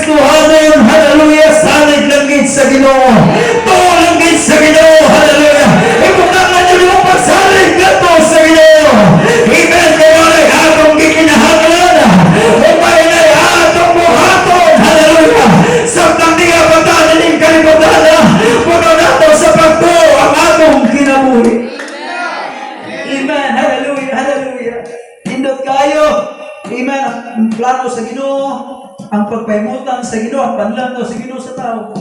Kristohanon, hallelujah, salig lang gid sa Ginoo. Tuo lang gid sa Ginoo, hallelujah. Ibutangan niyo yung pagsalig ngadto sa Ginoo. Amen. Kaya ay atong gikinahanglan. Umay na atong buhaton, hallelujah. Samtang di pa ta nining kalibutan, puno nato sa pagtuo ang atong kinabuhi. Amen. Hallelujah. Hallelujah. Nindot kayo. Amen. Ang plano sa Ginoo, ang pagpahimutan sa Ginoo, ang panlantaw sa Ginoo sa tao.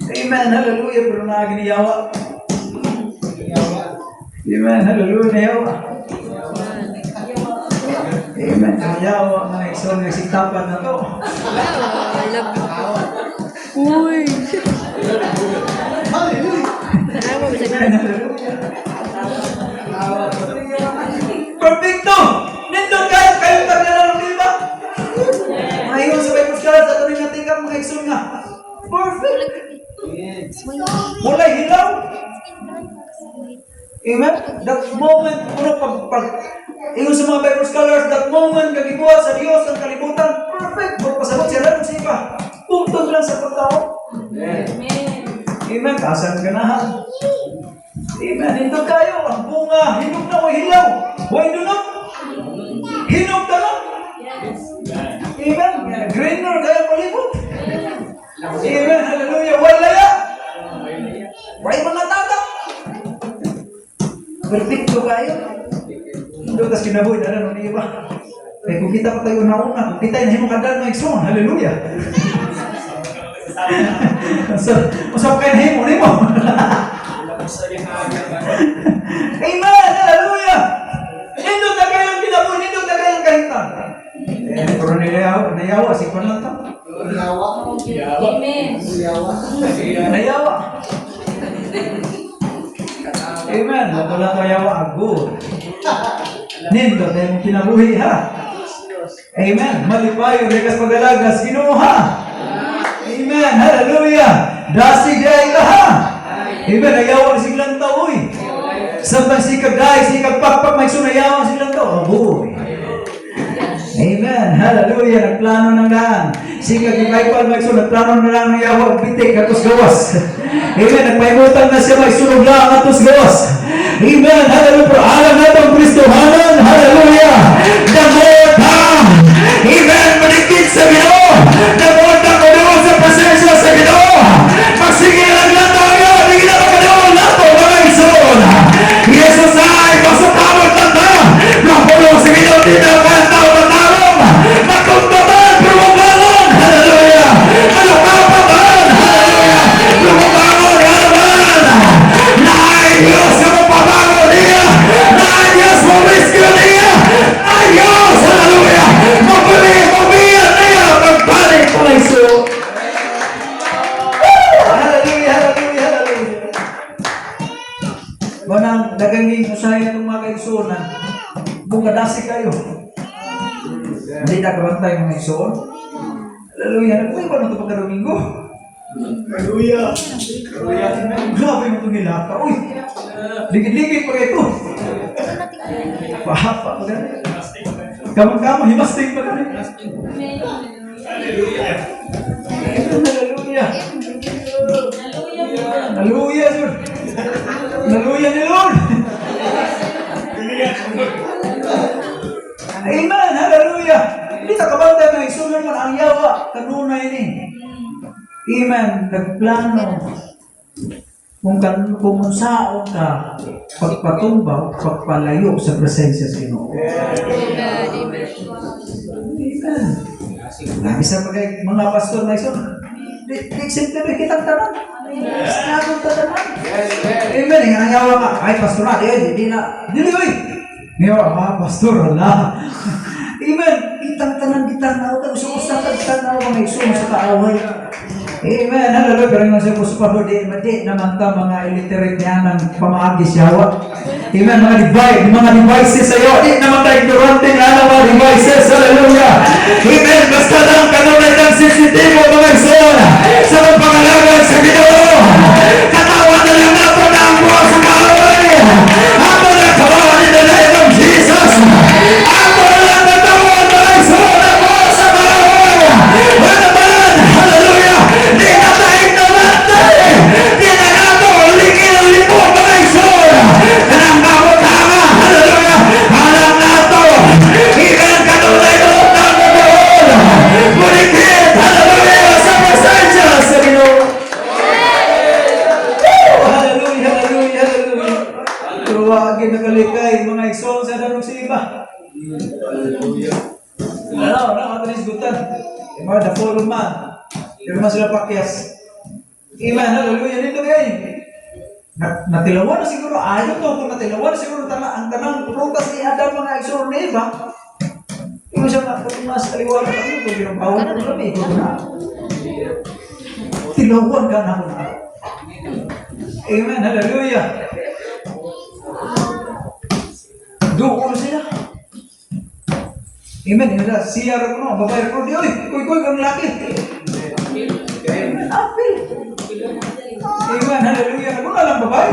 Amen. Hallelujah. Pero naa gyud yawa. Amen. Hallelujah. Nayawa. Amen. Nayawa. Mga igsoon nga sigtapan na to. Uy. Amen. Hallelujah. Perfecto! Nindot kayo, kayong taglaran, di ba? Ngayon sa Bible scholars, ato rin natin kang mga igsoon nga. Perfect! Walay hilaw. Amen? That moment, kuno pag ingon sa mga Bible scholars, that moment kagibuhat sa Dios ang kalibutan, perfect. Magpasabot siya lang sa iba. Tungtod lang sa pagtao. Amen. Kasan ganahan. Amen. Nindot kayo. Ang bunga, hinog na o hilaw. Way dunot. Hinog tanan. Amen. Greener kayo palibot. Amen. Hallelujah. Way laya. Way mga tatak. Perfecto kayo. Nindot tas kinabuhi na lang iba. Kaya kung kita pa tayo nauna, kung kita yung kadal mga igsoon, hallelujah. So, usap kayo nahimo nimo. Amen! Hallelujah! Nindot na kayong kinabuhi, nindot na kayong kahintang. Eh, pero nilayawa, nayawa, sikon lang ta. Amen. Nayawa. Amen. Lato lang to yawa, good. Nindot na yung kinabuhi, ha? Amen. Malipayo, rekas pagalagas, Ginoo, ha? Amen. Hallelujah. Dasig ay ka, ha? Amen. Nayawa silang tao, uy. Samtang sikag dai, sikag pakpak, may sunayawa silang tao. Agoy. Amen. Hallelujah. Nagplano ng daan. Sikag ipaypal, may sunod. Nagplano na lang ng yawa, bitik, atos gawas. Amen. Nagpahimutan na siya, may sunog lang, atos gawas. Amen. Hallelujah. Pero alam nato ang Kristohanon. Hallelujah. The more time. Amen. Manikit sa Ginoo. The more time mo sa presensya sa Ginoo. Magsige lang lang tayo. Hindi na makanoon nato mga igsoon. Jesus ay masukamot lang ta. Napulong sa Ginoo di na kanta matarong. Matumbaman pero mabangon. Hallelujah. Malukapaman. Hallelujah. Lumabangon naman. Naay Diyos na mapabangon niya. Naay Diyos mo rescue niya. Naay Diyos. Hallelujah. Mabili, mabiyan niya. Magbalik mga igsoon. Hallelujah, hallelujah, hallelujah. Manang daganging usahay itong mga kaigsuonan, bukadasi kayo. Hindi na kabantay mga igsoon. Hallelujah. Nagpuyo ba nito pagka-Domingo? Hallelujah. Grabe mo itong hilaka. Uy, ligid-ligid pa ito. Pahapa pa gani. Kamang-kamang, himasting pa gani. Hallelujah. Hallelujah. Hallelujah, Lord. Hallelujah ni Lord. Amen. Hallelujah. Hindi ta kabantay mga igsoon man ang yawa kanunay ni. Amen. Nagplano kung unsaon ka pagpatumbaw, pagpalayo sa presensya sa Ginoo. Amen. Amen. Amen. Lagi sa mga pastor na igsoon. Di simple ba kitang tanan? Struggle ta tanan. Amen. Nga ang yawa nga, ay pastor na, di na. Dili oy. Ngayon, pastor, wala. Amen. Kitang tanan, kitang tao, gusto ko sa tanaw mga igsoon sa kaaway. Amen. Hallelujah. Pero nga sa pastor, di naman ta mga illiterate niya ng pamaagi siyawa. Amen. Mga devices sa'yo. Di naman ta ignorante nga ng mga devices. Hallelujah. Amen. Basta lang kanunay ng sensitibo mga igsoon sa mga pangalaga sa Ginoo. Katawan na lang nato na ang buwan sa kaaway. Ato na katawan in the name of Jesus. Ato na lang katawan mga igsoon ang buwan sa kaaway. Wala naman. pa nisgutan. Mga the fall of man. Pero man sila pakyas. Amen. Hallelujah. Dito kay. Natilawan na siguro, ayon to, kung natilawan na siguro ang tanang prutas ni Adam, mga igsoon, ni Eva. Imo siya nga, kung mas kaliwa na kami, kung ginabawal na kami, ikaw na. Tilawan ka na ko na. Amen. Hallelujah. Duol sila. Amen. Yun na, siya ra ko no, babae ko di, oy, kuy kuy kang laki. Amen. Apil. Amen. Hallelujah. Ako na lang babae.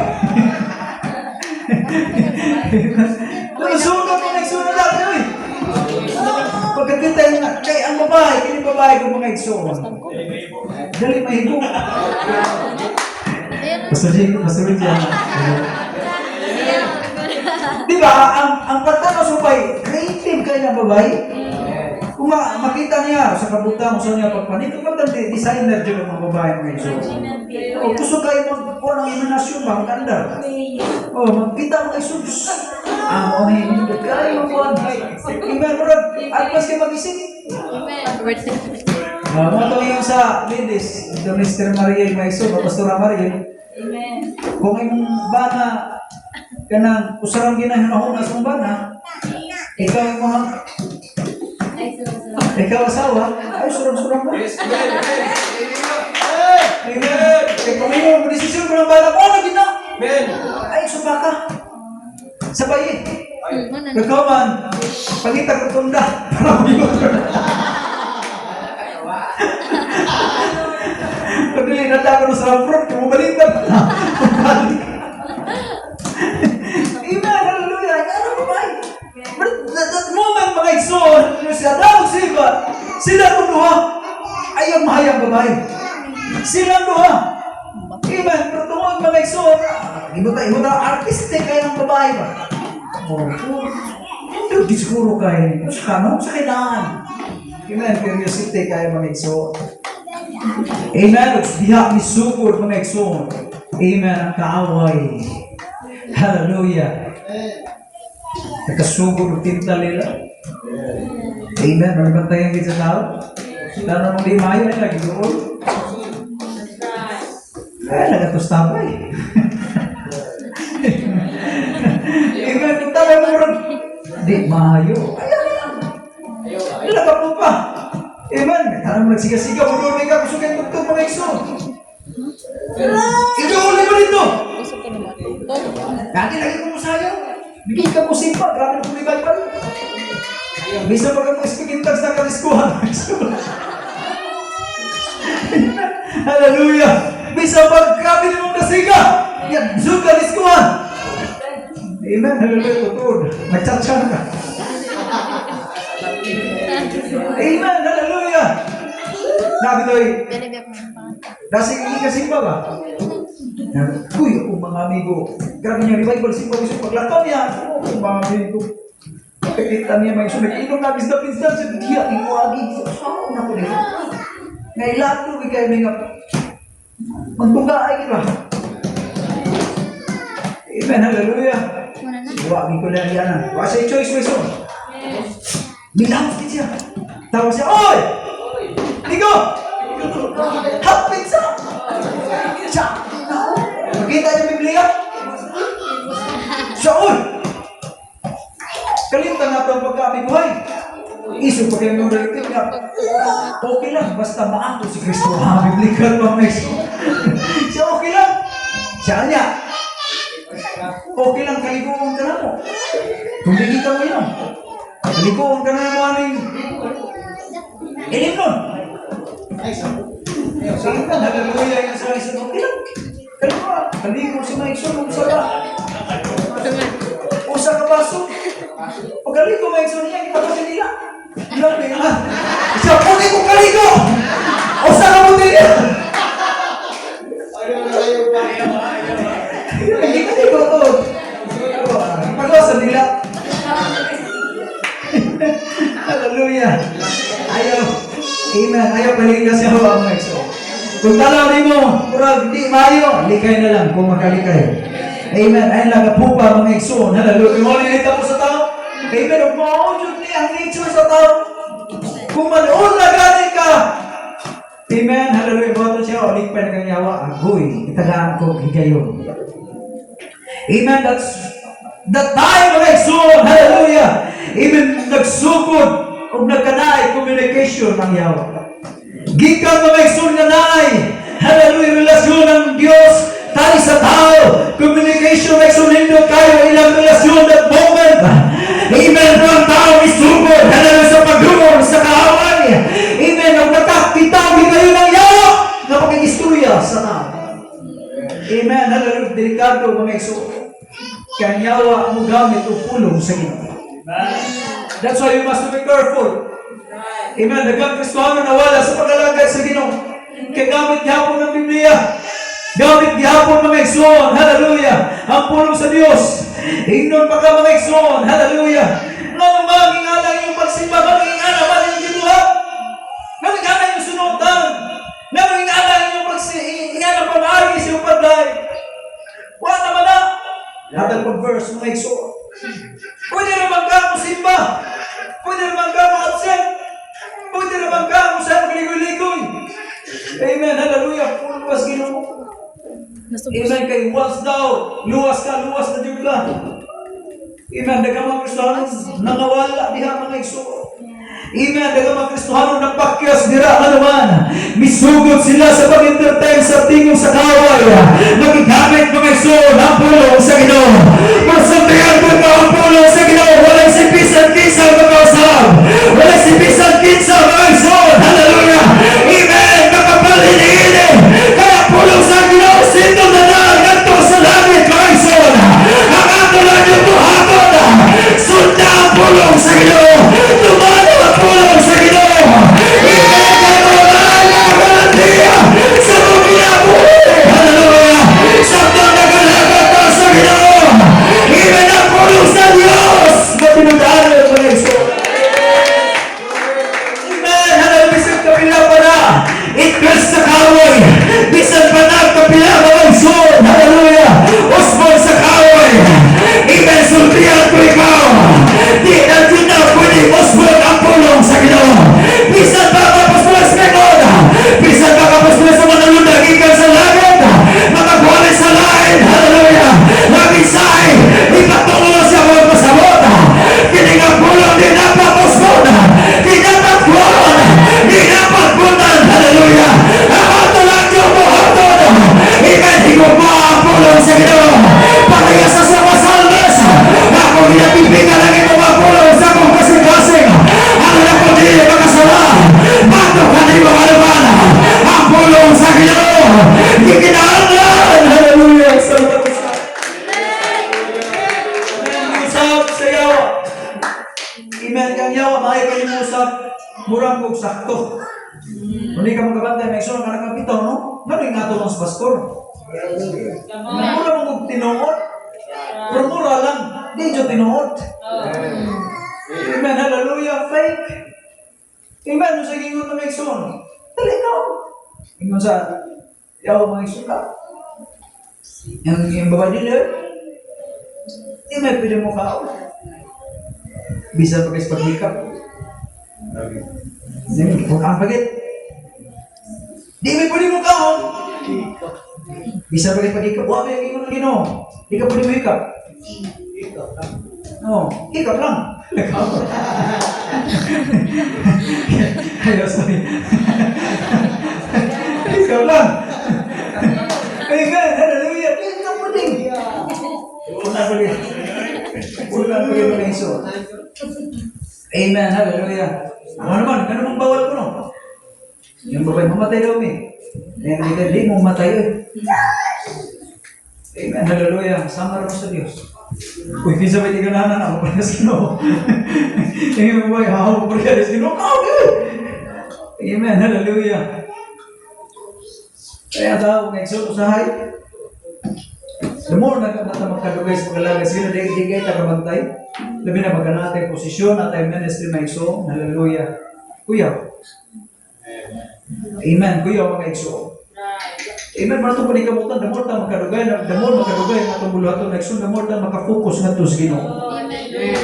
Amen. Nasunog mo na igsoon dati, oy. Pagkakita yun na, kay ang babae, kini babae ko, mga igsoon. Dali mahigo. Pastor Jay, Pastor Jay. Di ba, ang pagtanaw sa babae, creative kayo ng babae. Kung makita niya sa kabutang, sa niya pagpanito, pag designer dyan ang mga babae, mga igsoon. O, gusto kayo mag, ng imahinasyon ba, ang ganda. O, magkita mo kay sus. Ah, mo ni hindi kayo mo. Amen, murag, at mas kayo mag-isip. Amen. Mo to yung sa ladies, the Mr. Mariel Maiso, Pastora Mariel. Amen. Kung imong bana kanang usarang ginahunahuna sa imong bana, ikaw yung mga ikaw asawa, ay surang-surang mo. Yes, amen. Amen. Kaya kung imo desisyon ko ng bana, oh, lagi na. Amen. Ay, suba ka. Sabay. Ano? Ikaw man, pangita ko tunda para mag Pagdili na ako sa front, kung balitan na. Balik. Amen, hallelujah. Ano ba ba? But that moment, mga igsoon, yung si Adam ug si Eva, sila kung duha, ayaw mahayang babae. Sila duha. Amen, pero tungod, mga igsoon, ibo ta, artistic kayo ng babae ba? Oh, hindi di siguro kay, sa kano, sa kailangan. Amen, curiosity kayo, mga igsoon. Amen. Ug diha misugod, mga igsoon. Amen. Ang kaaway. Hallelujah. Nakasugod og tinta nila. Amen. Mabantayan gid sa tao. Lalo nung di maayo ay lagi doon. Ay, nagatustapay. Amen. Kung tala mo rin, di maayo. Ay, ay, ay. Wala ka po pa. Amen. Tara mo nagsiga-siga, mo doon ka, gusto kayong tugtog, mga igsoon. Ikaw ulit mo dito. Gusto ko naman. Oh. Lagi lagi ko musayaw. Bigay ka mo simpa, grabe na revival. Bisa pa ka mo speaking tongues na kaliskuhan. Hallelujah. Bisa pa grabe na mong nasiga. Yan, zoom kaliskuhan. Amen. Hallelujah. Tutod. Nagchatcha ka. Amen. Hallelujah. Nabi to'y, dasig hindi ka simba ba? Uy, ako mga amigo. Grabe niya revival simba gusto paglakaw niya. Ako mga amigo. Pagkita niya mga iso, nag-inom na bisda pinsan sa diya, iwagi. Saan na ko dito? Ngailato, kay mga magtungga ay ba? Amen, hallelujah. Iwagi ko lang yan. Wa sa choice, may so. Bilangos din siya. Tawag siya, "Oy! Nigo! Hapit sa!" Siya! Makita niyo Biblia? Siya, oy! Kalimtan na ito ang pagkaamiguhay. Isip pa kayo ng relative nga. Okay lang, basta maako si Kristo. Ha, biblical pa mga iso. Siya okay lang. Siya niya. Okay lang, kaliguan ka na mo. Kung di kita mo yun. Kaliguan ka na mo aning ilim nun. Sige na, hallelujah yung sa isa. Okay lang. Kaliguan. Kaligo si mga igsoon. Usa ka. Usa ka baso. Pagkaligo mga igsoon niya, ipagasin nila. Grabe ha. Siya, pwede kong kaligo! Usa ka botelya! Hindi ka di ko to. Pag-usa nila. Hallelujah. Ayaw. Amen. Ayaw paligid siya mga igsoon. Kung tanaw nimo, murag di maayo, likay na lang kung makalikay. Amen. Ay lang kapupa, mga igsoon. Hallelujah. Mo ni mo sa tao. Amen. Ug mao jud ni ang nature sa tao. Kung maliw lipay na kang yawa, agoy, itagaan ko higayon. Amen. That's the time of igsoon. Hallelujah. Amen. Nagsugod og nagkanaay communication ang yawa. Gikan, mga igsoon, nga naay. Hallelujah. Relasyon ng Diyos tayo sa tao. Communication, mga igsoon, nindot kayo ilang relasyon that moment. Amen. Pero ang tao isugod. Hallelujah. Sa pagdungol sa kaaway. Amen. Ang nakakita kayo ng yawa nga pakigistorya sa tao. Amen. Hallelujah. Delikado, mga igsoon. Kaya ang yawa mo gamit og pulong sa Ginoo. That's why you must be careful. Amen. Daghang Kristiyano nawala sa pag-alagad sa Ginoo. Kaya gamit gihapon ng Biblia. Gamit gihapon, mga igsoon. Hallelujah. Ang pulong sa Dios. Ingnon pa ka, mga igsoon. Hallelujah. Ngano man ingana yung pagsimba, ngano ingana man yung gibuhat? Ngano ingana yung sunutan? Ngano ingana yung pagsi ingana pamaagi sa iyong paglahi? Wala naman na. Hatag pag verse, mga igsoon. Pwede naman ka mo simba. Pwede naman ka mo absent. Pwede naman ka mo sa magligoy-ligoy. Amen. Hallelujah. Puro pas Ginoo. Nasubos. Amen. Kay once daw, luwas ka, luwas na jud ka. Amen. Daghang mga Kristiyano nangawala diha, mga igsoon. Amen. Daghang mga Kristiyano napakyas dira nga naman. Misugod sila sa pag-entertain sa tingog sa kaway. Nagigamit, mga igsoon, ang pulong sa Ginoo. Pagsuntian ko ka ang pulong sa Ginoo. Walay si bisan kinsa makausab. Walay si bisan kinsa, mga igsoon. Hallelujah. Amen. Makapalin ini. Kaya pulong sa Ginoo sino na na ngadto sa langit, mga igsoon. Ang ato lang yung buhaton. Sunda ang pulong sa Ginoo. Tumano ang pulong sa Ginoo. Amen. Kaya garantiya sa mga kinabuhi. Hallelujah. Samtang nagalakad ka sa Ginoo. Amen. Ang pulong sa Diyos. Matinudanon, mga igsoon. Amen. Hallelujah. Bisan kapila pa na. Itres sa kahoy. Bisan pa na kapila, mga igsoon. Hallelujah. Usbon sa kahoy. Amen. Sultihan ko ikaw. Di na jud na pwede usbon ang pulong sa Ginoo. Bisan pa kapastulas ngayon. Bisan pa kapastulas sa mga lundag ikan sa langit. Makakuha sa lain. Hallelujah. Namisahe. Ipatungo siya mga pasabot. Kini nga pulong di dapat usbon. Di dapat kuhaan. Di dapat butan. Hallelujah. Ang ato lang yung buhaton. Amen. Higugma ang pulong sa Ginoo. Pareha sa mga salmes. Ako ginapipigan ang imong mga pulong sa akong kasing-kasing. Ang ako dili makasala. Bato kanimo anuman. Ang pulong sa Ginoo. Gikinahanglan. Hallelujah. Salamat sa Amen. Usab sa yawa. Amen. Kang yawa, maayo kayo mo usab. Murang kog sakto. Kung di ka magkabantay, may igsoon ka nakabitaw, no? Ano yung ato sa pastor? Mura mo kog tinuod. Pero mura lang, di jud tinuod. Amen. Hallelujah. Fake. Amen. Nung sa gingon na may igsoon, dali ka. Ingon sa yawa, mga igsoon ka. Yung babae nila, di may pwede mo kaon. Bisa pa guys paghikap. Kung ang pagit. Di may pwede mo kaon. Bisa pa guys paghikap. Wa may ingon ng Ginoo. Di ka pwede mo hikap. No, hikap lang. Ayaw, sorry. Hikap lang. Amen. Hallelujah. Di ka pwede. Una pa rin. Una pa rin mga igsoon. Amen. Hallelujah. Ako naman, ano bang bawal ko, no? Yung babae, mamatay daw mi. Ayan, hindi, di mo matay eh. Amen. Hallelujah. Sama rin sa Diyos. Uy, kinsa ba di ganahan ako pa sa Ginoo? Yung babae, hahaw ko pa sa Ginoo. Kao, Amen. Hallelujah. Kaya tao, nga igsoon usahay. The more na nata magkadugay sa pag-alaga sila, di kay takabantay. Labi na magana tayo posisyon at tayo ministry mga igsoon. Hallelujah. Kuya. Amen. Kuya, mga igsoon. Amen. Para itong panikamutan, the more ta magkadugay, the more magkadugay ang atong buluhaton na igsoon, the more ta maka-focus ngadto sa Ginoo.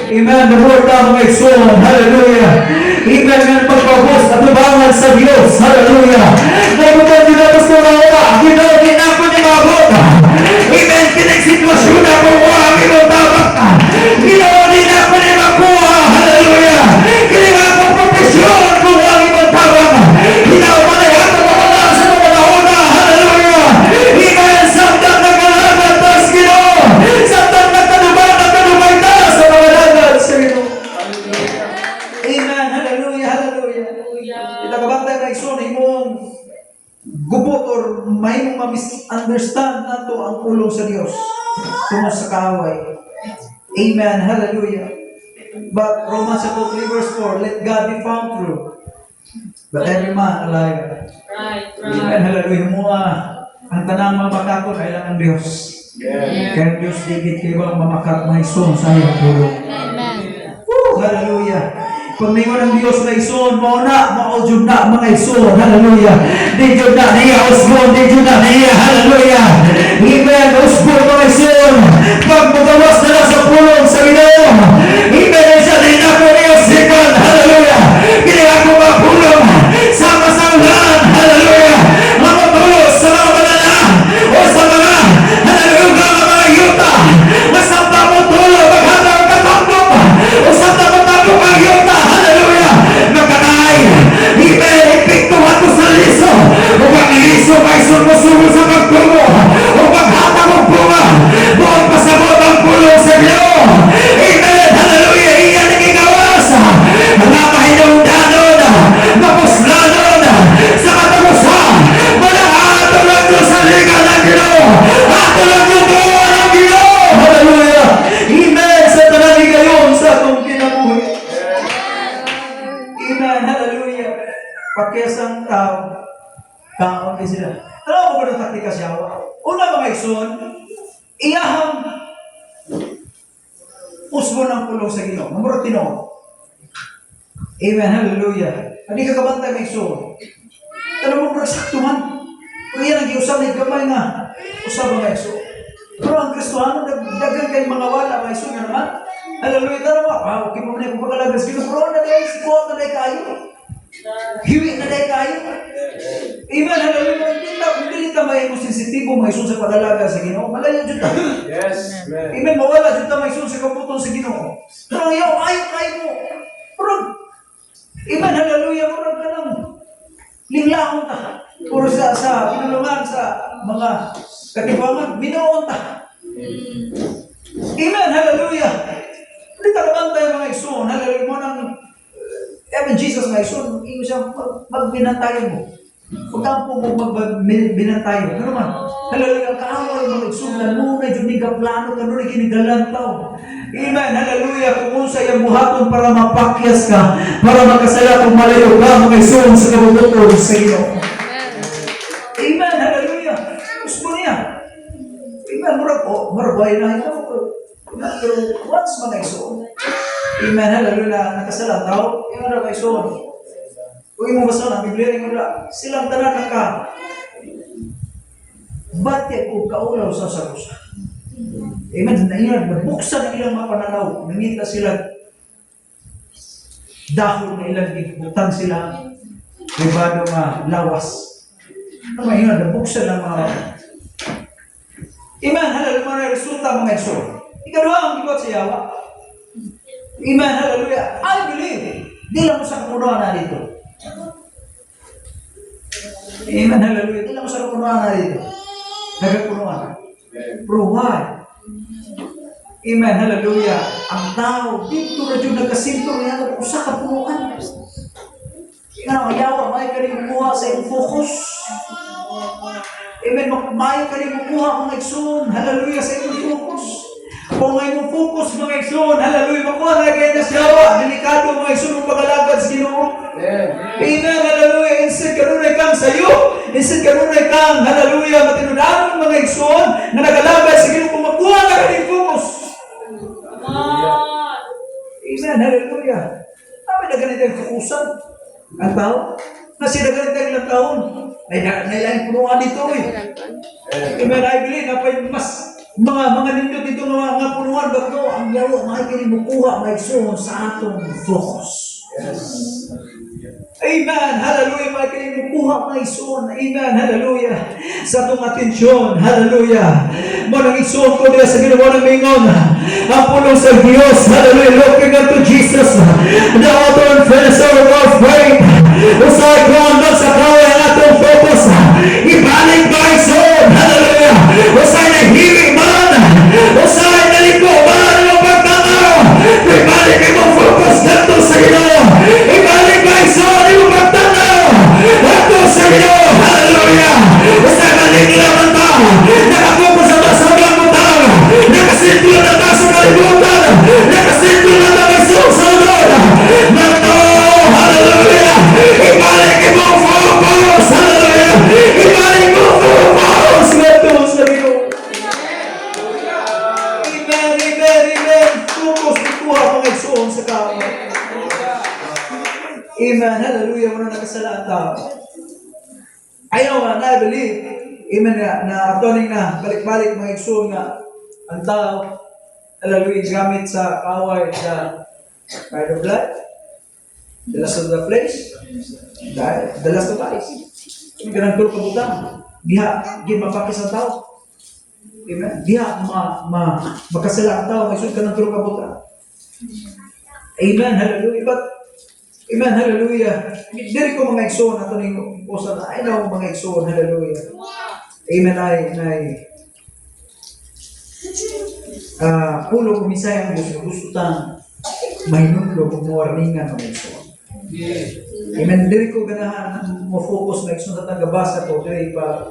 Amen. The more ta mga igsoon. Hallelujah. Amen. Nga pagpabos at tubangan sa Diyos. Hallelujah. Nabutan din nato sa mga kabantay mga igsoon, imong gubot or mahimong ma-misunderstand nato ang pulong sa Dios tungod sa kaaway. Amen. Hallelujah. But Romans chapter 3 verse 4, let God be found true, but every man a liar. Amen. Hallelujah. Mo ang tanang mga makakon ay lang ang Dios. Kaya ang Dios digit kayo ang mamakat mga igsoon sa iyong pulong. Amen. Woo! Hallelujah. Pag ningon ang Dios mga igsoon, mao na, mao jud na mga igsoon. Hallelujah. Di jud na niya usbon, di jud na niya. Hallelujah. Amen. Usbon mga igsoon. Pag mugawas na lang sa pulong sa Ginoo. Amen. Siya di na ko niya sikan. Hallelujah. Kini ako mapulong sama sa ulan. Hallelujah. Mamutulo sa mga banana o sa mga, hallelujah, nga mga yuta. Masama mo tulo, maghatag katambok. O sa tambok ang yuta. Hallelujah. Magkakay. Amen. Epektuhan mo sa liso. Ug ang liso kay sumusugo sa pagtubo. O paghatag og bunga. Buot pasabot ang pulong sa Ginoo. Amen. Hallelujah. Iya ning igawas. Nga mahinungdanon, mapuslanon sa katapusan. Wala ato lang Diyos sa liga ng Ginoo. Ato lang yung tuwa ng Ginoo. Hallelujah. Amen. Sa tanan higayon sa atong kinabuhi. Amen. Hallelujah. Pakyasang tao, kaon kay sila. Alam mo ba ng taktika siya? Una mga igsoon, iyahang usbon ang pulong sa Ginoo. Mamurot tinuod. Amen. Hallelujah. Hindi ka kabantay mga igsoon. Alam mo, bro, sakto man. Pero yan ang giusab ni gamay nga. Usab mga igsoon. Pero ang Kristohano, daghan kay mga wala, mga igsoon nga naman. Hallelujah. Tara mo, okay mo na kung pagkalagas. Ginoo, pero na dahil, sikuha na dahil kayo. Hiwi na dahil kayo. Amen. Hallelujah. Hindi ta may mo sensitibo mga igsoon sa pag-alaga sa Ginoo. Malayo jud ta. Yes, amen. Amen. Mawala jud ta mga igsoon sa kabubut-on sa Ginoo. Pero ang yaw, ayaw kayo mo. Pero, amen. Hallelujah. Murag ka nang linglahon ta. Puro sa pinulungan sa mga katibangan, minuon ta. Amen. Hallelujah. Hindi ta kabantay mga igsoon. Hallelujah. Mo nang even Jesus mga igsoon, ingon siya, magbinantayan mo. Pagkampo mo magbinantayo. Ano man? Hallelujah. Ang kaaway mga igsoon, kanunay, jud ni plano, kanunay kinigalantaw. Amen. Hallelujah. Kung unsa iyang buhaton para mapakyas ka, para makasala kung malayo ka, mga igsoon, sa kabubut-on sa Ginoo. Amen. Hallelujah. Gusto niya. Amen. Murag, oh, murag, buhay na ikaw. Amen. Pero once mga igsoon, amen. Hallelujah. Nakasala tao. Amen. Mga igsoon. Kung imo basa ang Biblia, ingon na, silang tanan naka batyag og kaulaw sa usa. Amen. Naiyan, nabuksan ang ilang mga pananaw. Nangita sila dahon na ilang gibutang sila pribado nga lawas. Ano ba yun? Nabuksan ang mga mata. Amen. Hallelujah. Mga resulta mga igsoon. Ikaduha ang gibuhat sa yawa. Amen. Hallelujah. I believe. Di lang mo sa kapunuan na dito. Amen. Hallelujah. Di lang mo sa kapunuan na dito. Nagkapunuan. Pero why? Amen. Hallelujah. Ang tao, dito na dyan nagkasinto niya, usa ka punuan. Nga ang yawa, may ka rin mukuha sa imong focus. Amen. Maayo ka rin mukuha mga igsoon. Hallelujah sa imong focus. Kung ang imong focus mga igsoon, hallelujah, makuha na kayo na siyawa. Delikado mga igsoon ang pag-alagad sa Ginoo. Amen. Amen, hallelujah. Instead kanunay kang sayo. Instead kanunay kang, hallelujah, matinudanon mga igsoon na nagalagad sa Ginoo kung makuha na ka focus. Amen, hallelujah. Tama na ganito yung kakusan. Ang tao. Nasi na ganito ilang taon. Nailaing punuan dito eh. Amen, I believe na pa mas mga nindot dito nga mga punuan but no, ang yawa makikinig mo kuha mga igsoon sa atong focus. Yes. Amen. Hallelujah. Makikinig mo kuha mga igsoon. Amen. Hallelujah. Sa atong atensyon. Hallelujah. Mo nang igsoon ko nila sa Ginoo ng mingon. Ang pulong sa Diyos. Hallelujah. Looking unto Jesus, the author and finisher of our faith. Usay ko ang sa kaway ang atong focus. Ibalik ba igsoon. Hallelujah. Usay nahiwi man. Usay naliko man ang pagtanaw. Ibalik imong focus ngadto sa Ginoo. Ibalik ba igsoon imong pagtanaw. Amen. Hallelujah. Muna nakasala ang tao. Ayaw nga, na I believe. Amen nga, na ato na balik-balik mga igsoon nga ang tao, hallelujah, gamit sa kaaway sa pride of life, the lust of the flesh, the lust of eyes. Yung ganang tulo kabutang. Diha, gin mapakis ang tao. Amen. Diha, makasala ang tao, may ka ng tulo kabutang. Amen. Hallelujah. But, amen. Hallelujah. Diri ko mga igsoon ato ning usa na ay na mga igsoon. Hallelujah. Amen. Ay, ay, pulo ko misay ang gusto gusto tang mahinumdom ug mawarningan mga igsoon. Amen. Diri ko ganahan mo focus na igsoon sa tagabasa ko diri pa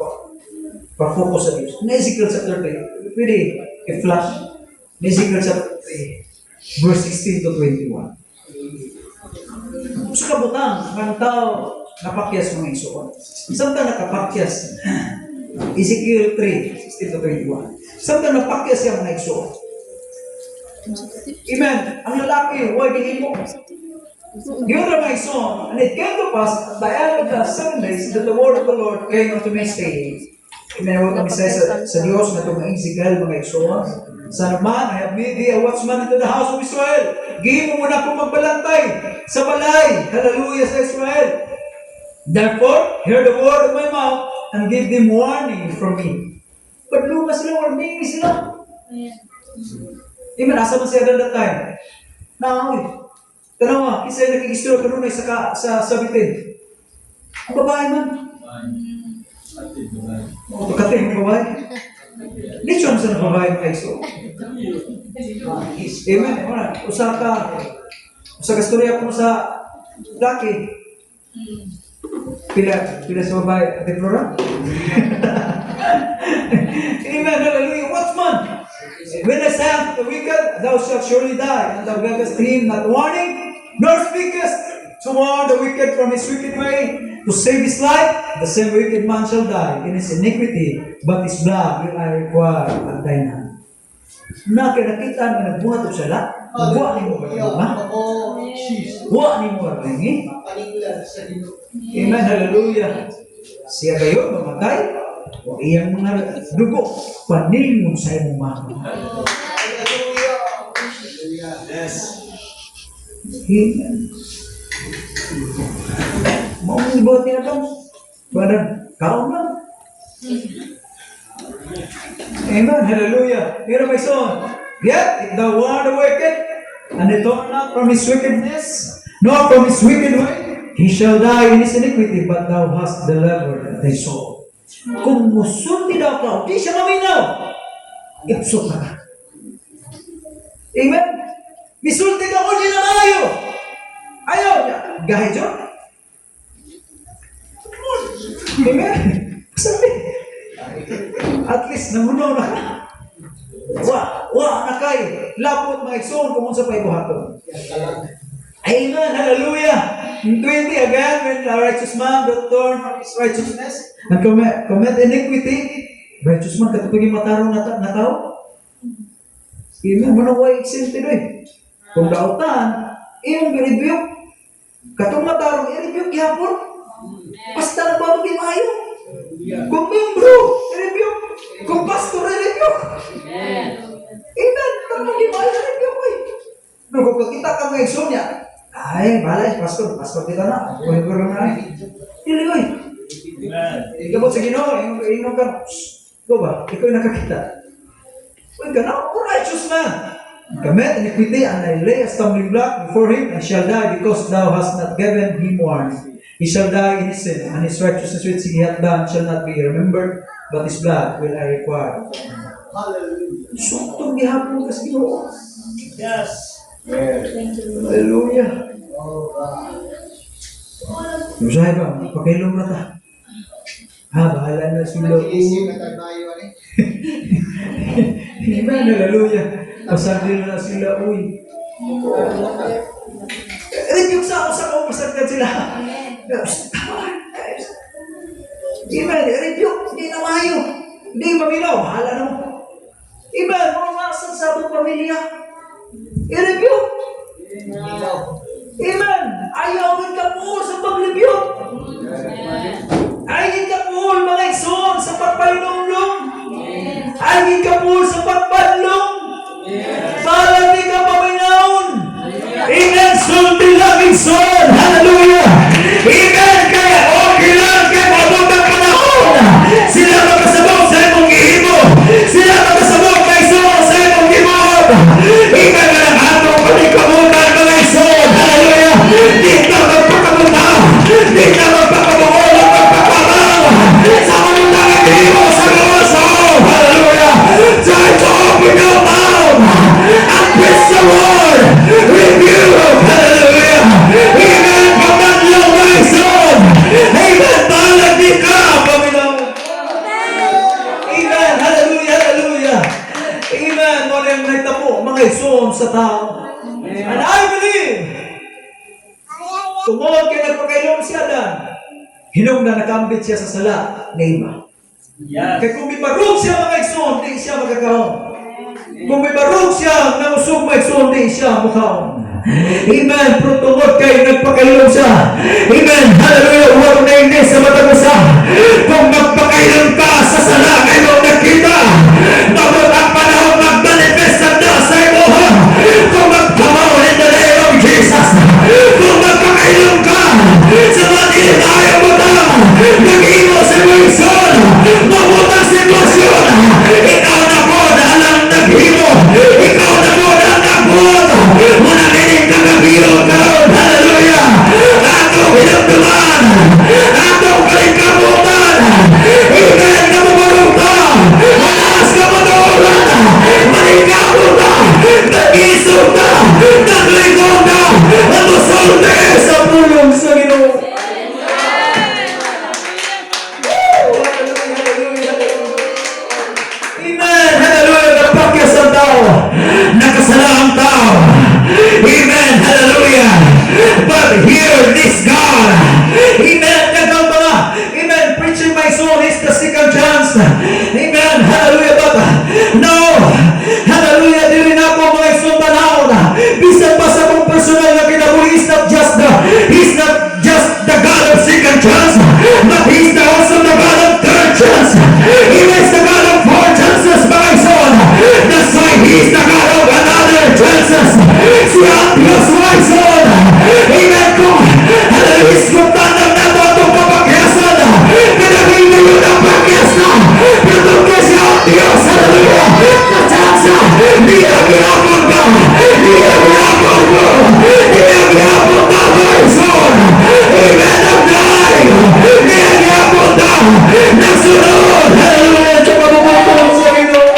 focus sa Dios. Na Ezekiel chapter 3, pwede i-flash. Na Ezekiel chapter 3, verse 16 to 21. Sa kabutang, ang tao napakyas mga igsoon. Samtang nakapakyas, Ezekiel 3, 16 to 21. Samtang napakyas siya mga igsoon. Amen. Ang lalaki, way gihimo. Yun ra mga igsoon. And it came to pass at the end of the 7 days that the word of the Lord came unto me, saying, Amen. Huwag kami sa Diyos na itong Ezekiel mga igsoon. Son of man, I have made thee a watchman into the house of Israel. Gihimo mo na akong magbalantay sa balay. Hallelujah sa Israel. Therefore, hear the word of my mouth and give them warning from me. Padlunga sila, warning sila. Amen. Asa man siya that time? Naoy. Tanawa, kinsa nakikistorya kanunay sa bitin. Ang babae man. O, kating ang babae. Lechon sa babae mga igsoon. Amen. Ora, usa ka istorya ko sa laki. Pila pila sa babae, Ate Flora? Amen. Hallelujah. Watchman. When I say unto the wicked, "Thou shalt surely die," and thou givest him not warning, nor speakest to warn the wicked from his wicked way, to save his life, the same wicked man shall die in his iniquity, but his blood will I require at thine hand. Na kay nakita nga nagbuhat og sala, wa nimo ba? Oo, Jesus. Wa nimo warningi. Paninglan sa Ginoo. Amen, hallelujah. Siya kayo mamatay, o iyang mga dugo, panilmon sa imong mama. Hallelujah. Hallelujah. Yes. Amen. Mao ni buhat ni Adam. Badan, kaon lang. Amen, hallelujah. Pero my son, yet if thou warn the wicked, and he turn not from his wickedness, nor from his wicked way, he shall die in his iniquity, but thou hast delivered thy soul. Kung musulti daw ka, di siya maminaw. Ipsok na ka. Amen? Misulti ka ko, di na maayo. Ayaw niya. Gahi dyan. Amen? Sabi. At least, namunaw na ka. Wa na kay. Lapot mga igsoon kung unsa pa ibuhaton. Amen. Hallelujah. In 20 again, when the righteous man doth turn from his righteousness and commit iniquity, righteous man, katong matarong na tao. Amen. Muna way exempted oy. Kung dautan, imong i-rebuke. Katong matarong, i-rebuke gihapon. Basta na ba di maayo? Kung membro, i-rebuke. Kung pastor, i-rebuke. Amen. Tanong di maayo, i-rebuke oy. Pero kung kakita ka mga igsoon niya, ay, bahala, pastor, pastor kita na. Buhay ko na ay. Dili, oy. Ikabot sa Ginoo, ingon ka, "Shh, ikaw ba? Ikaw yung nakakita. Uy, ka na, oh, righteous man. Commit iniquity and I lay a stumbling block before him and shall die because thou hast not given him warning. He shall die in his sin, and his righteousness which he hath done shall not be remembered, but his blood will I require. Hallelujah. Suktong gihapon ka sa Ginoo. Yes. Hallelujah. All right. Usahay ba? Pakailom na ta. Ha, bahala na sila. Nag-iisip na tayo mayo ani. Amen, hallelujah. Pasagdi na sila, uy. Rebuke sa ako sa ako, pasagdan sila. Amen, rebuke, hindi na maayo. Hindi maminaw, bahala na mo. Amen, mga sa atong pamilya. I-rebuke. Ilaw. Amen. Ayaw gid kapuol sa paglibyo. Ayaw gid kapuol, mga igsoon, sa pagpahinumdum. Ayaw gid kapuol sa pagpadlong. Para di ka paminawon. Amen. Sulti lang, igsoon. Hallelujah. Amen. Kaya okay lang kay moabot ang panahon. Sila makasabot sa imong gihimo. Sila makasabot kay igsoon sa imong gibuhat. Amen. Nga ang atong paningkamutan, mga igsoon. Hallelujah. Di ka magpakabuta. Di ka magpakabuol o magpakamal. Sa mga nagihimo sa gawas. Hallelujah. Try to open your mouth and preach the word. Rebuke. Hallelujah. Amen. Pamadlong, mga igsoon. Amen. Balag di ka, Panginoon. Amen. Hallelujah. Hallelujah. Amen. Mao nang nahitabo, mga igsoon, sa tao. And I believe, tungod kay nagpakailom si Adan, hinungdan nakambit siya sa sala ni Eva. Kay kung mibarog siya, mga igsoon, di siya magkakaon. Kung mibarog siya, nangusog, mga igsoon, di siya mukaon. Amen. Pero tungod kay nagpakailom siya. Amen. Hallelujah. Warning ni sa matag usa. Kung magpakailom ka sa sala nga imong nakita, moabot ang panahon mag-manifest ang Diyos sa imo. Kung magpamaw in the name of Jesus. Kung magpakailom ka sa mga dili maayo butang, nag-imo sa imong igsoon, moabot ang sitwasyon, ikaw na po ang naghimo. Ikaw na po ang nagbuot. Muna kining kagabion karon. Hallelujah. Atong hinumduman. Atong paningkamutan. Amen. Nga mobarog ka. Malaas ka matuoran. Maningkamot ka. Nag-isog ka. Naglingkod ka. Namusulti sa pulong sa Ginoo. Woo! Hallelujah, hallelujah, hallelujah. Amen. Hallelujah. Napakyas ang tao. Nakasala ang tao. Amen. Hallelujah. But here, this God. Amen. Daghang mga. Amen. Preaching, my soul, is the second chance. Amen. Hallelujah. But no. Hallelujah. Dili na ako, mga igsoon, tanawon. Bisan pa sa akong personal na kinabuhi, He's not just the God of second chance, but He's the also the God of third chance. He is the God of four chances, my son. That's why He's the God of another chances. Siya ang Diyos, my son. Amen. Kung, hallelujah, kung tanong na ito itong kapakyasan, pinaging yun ang pakyas na. Pero kung siya ang Diyos, hallelujah, na chance, niya gihapon ka. Niya gihapon ko. Niya gihapon ka, my son. Amen. Ang day. Niya gihapon ka. Nagsunod. Hallelujah. Sa pamumuto sa Ginoo.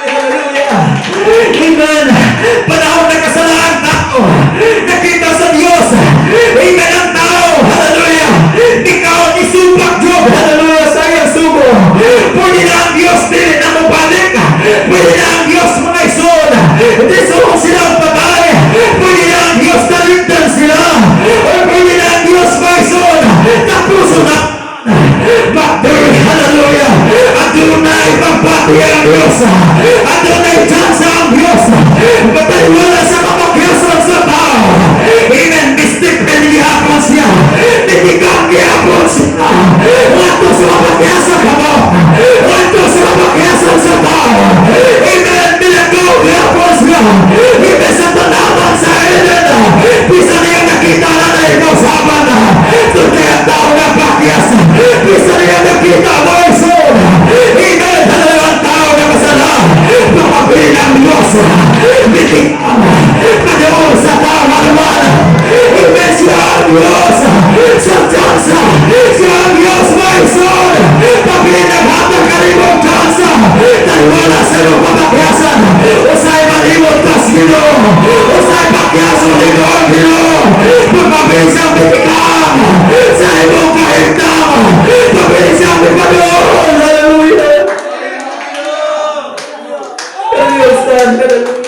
Hallelujah. Amen. Panahon na kasalanan tao. Nakita sa Diyos. Amen ang tao. Hallelujah. Ikaw ni supak Job. Hallelujah. Sa iyang sugo. Pwede na ang Diyos dili na mobalik. Pwede na ang Diyos, mga igsoon. Disuong sila ang patay. Pwede na ang Diyos talikdan sila. O pwede na ang Diyos, mga igsoon. Tapuso na. But there, hallelujah, adunay pagbati ang Diyos. Adunay chance ang Diyos. Mataliwala sa kapakyasan sa tao. Amen. Mistake na gihapon siya. Nitigang gihapon siya. Wanto sa kapakyasan ka mo. Wanto sa kapakyasan sa tao. Amen. Bilanggo gihapon siya. Amen. Sa tanaman sa Eden. Bisa niya nakita na na ikaw sa na. Tunay ang tao na pakyas. Bisa niya nakita mo igsoon. Amen. Hallelujah. Ang tao na masala. Mapapili ang Diyos. Bitikang. Panood sa tao naman. Amen. Siya ang Diyos. Sa chance. Siya ang Diyos, my son. Pabili ng hatag kanimong chance. Taliwala sa iyong pamagyasan. Usay malimot ka sa Ginoo. Usay pakyason nimo ang Ginoo. Pagpabili siyang bitikang. Sa imong kahimtang. Pabili siyang panood. Hallelujah. Hallelujah. Hallelujah.